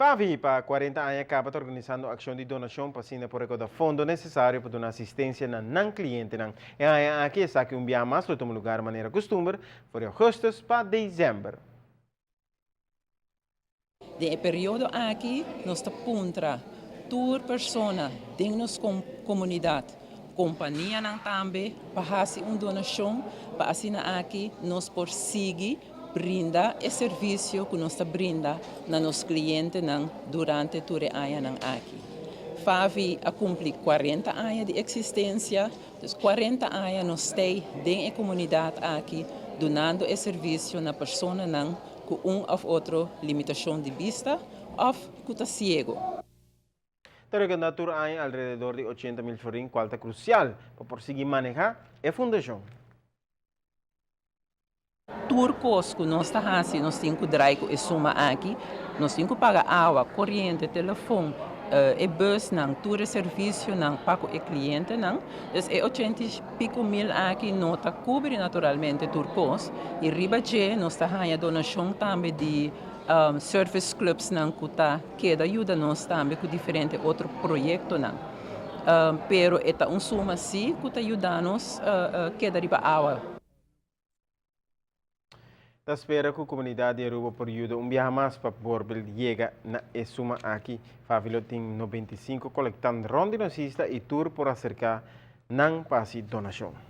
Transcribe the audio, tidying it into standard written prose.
FAVI pa 40 aña caba ta organisando accion di donacion pa asina por recauda fondo necesario pa duna asistencia na nan clientenan. E aña aki esaki un biaha mas lo tuma lugar manera custumber for di augustus pa december. Den e periodo aki nos ta puntra tur persona den nos comunidad, companianan tambe pa haci un donacion pa asina aki nos por sigui brinda e servicio cu nos ta brinda na nos clientenan durante tur e añanan aki. FAVI a cumpli 40 aña di existencia, dus 40 aña nos ta den e comunidad aki dunando e servicio na personanan cu un of otro limitacion di bista of cu ta ciego. Ta recauda tur aña alrededor di 80 mil florin, cual ta crucial pa por sigui maneha e fundacion. Tur cos cu nos ta haci, nos tin cu draai cu e suma aki. Nos tin cu paga awa, coriente, telefon, e busnan, tur e servicionan pa e clientenan. Dus e 80 y pico mil aki no ta cubri naturalmente tur cos. Y riba dje nos ta haya donacion tambe di service clubs nan cu ta keda yuda nos tambe cu diferente otro proyectonan. Pero e ta un suma si cu ta yuda nos keda riba awa. Ta spera cu e comunidad di Aruba por yuda un biaha mas pa por yega na e suma aki. FAVI lo tin 95 colectant rond di nos isla y tur por acerca nan pa haci donacion.